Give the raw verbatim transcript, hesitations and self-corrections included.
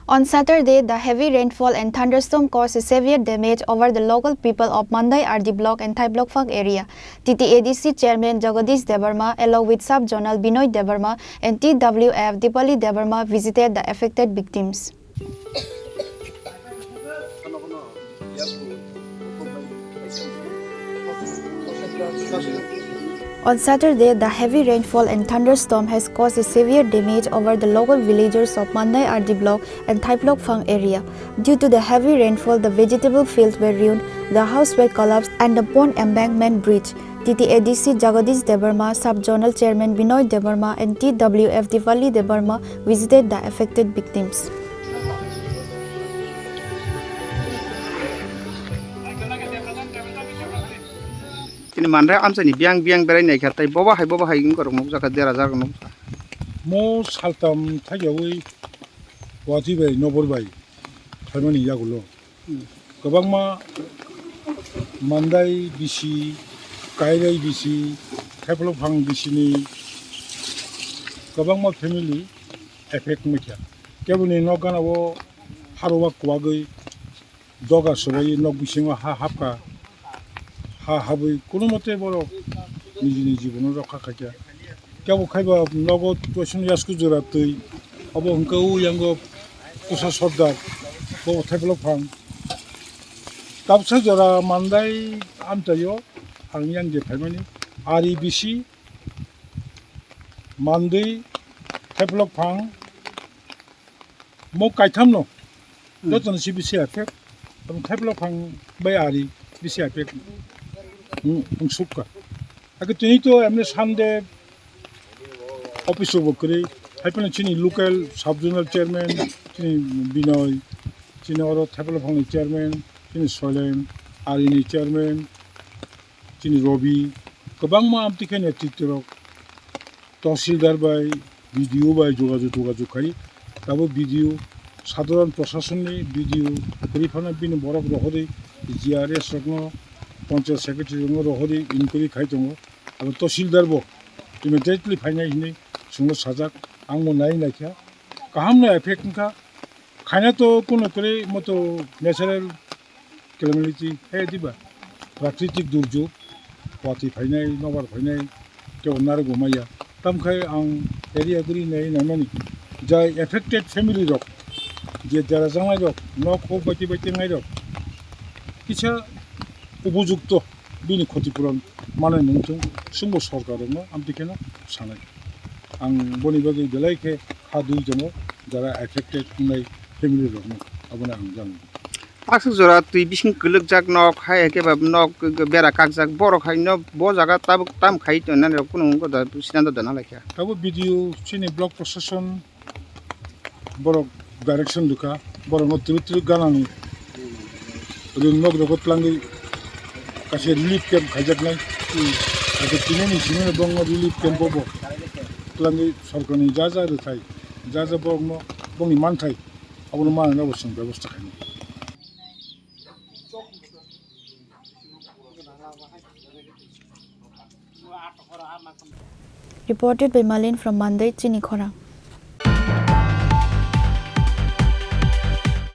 On Saturday, the heavy rainfall and thunderstorm caused a severe damage over the local people of Mandai R D block and Thaiplokphang area. T T A D C chairman Jagadish Debbarma, along with sub-zonal Binoy Debbarma and T W F Dipali Debbarma, visited the affected victims. On Saturday, the heavy rainfall and thunderstorm has caused a severe damage over the local villagers of Mandai R D block and Thaiplokphang area. Due to the heavy rainfall, the vegetable fields were ruined, the house were collapsed, and the pond embankment breached. T T A D C Jagadish Debbarma, sub-zonal chairman Binoy Debbarma, and T W F Dipali Debbarma visited the affected victims. Chini Mandai amchaini biyang biyang berai naikha, tei bobo hai, bobo hai wngkha rok nukjakha, dera jak nukjakha. Mo saltam thaijawi watwi bai, nobor bai phaimani yagulo. Hmm. Kwbangma Mandai bisi, Kairai bisi, Thaiplokphang bisini kwbangma family affect wngkha. Keboni nok gana o harwa kwbagwi doga swbai nok bisingo ha hapkha, ha habwi kunumote borok nijini jibono rokha khaikha. Kebo khaiba nogo toisong yasku jora twi, abo hwnkhe o yango Kusa Sordar, bo Thaiplokphang. Tabsa jora Mandai amchaio ang yang je phaimani, ari bisi Mandai, Thaiplokphang, mo kaithamno, hmm, jotono si bisi affect, abo Thaiplokphang bai ari bisi affect wng, wng sukha. Ake tini to emne Sunday office bo kwrwi, hai phano chini local sub-zonal chairman, chini Binoy, chini oro Thaiplokphangni chairman, chini Soilen, arini chairman, chini Robi, kwbangma amtwi khe netritwrok, tahsildar bai, B D O bai jogajog, jogajog khai, tabuk B D O, sadharon prosasonni B D O kwrwi phano bini borok rohorwi G R S rokno, panchayat secretary rokno rohorwi inquiry khai tongo. Abo tahsildar bo immediately phainai hinwi chwngno sajak, ang bo nai naikha, kaham no effect wngkha. Khaina to kuno kwrwi moto natural calamity hai diba, prakritik durjog, watwi phainai, nobar phainai, kebo narwgo maya. Tamkhai ang area guri nai naimani, jai affected family rok, je dera jangnai rok, nok hok baiti baiti wngnai rok, kisa upojukto bini khoti puron manai nung thung, chwngbo sorkar rokno amtwi kheno sanai. Ang boni bagwi belai khe kha dui tongo, jara affected wngnai family rokno, abono ang jano. Aswk jora twi bising kwlwkjak nok, hai khe ba nok bera kakjak, borok hai no bo jaga tabuk tam khai tongnani rok kunu wngkha da, sinanda da nalaikha. Tabuk B D O chini block proshashon borok direction rwkha, borokno twrwk twrwk ganani rwng nok rokbo twlangwi kaisa relief camp khaijaknai. Abo tinini simi borokno relief camp o bo twlangwi sorkarni ja ja rwthai, ja ja borokno bongni manthai, abono mananai bo chwng bebosta khainai. Reported by Malin from Mandai, Chini Khorang.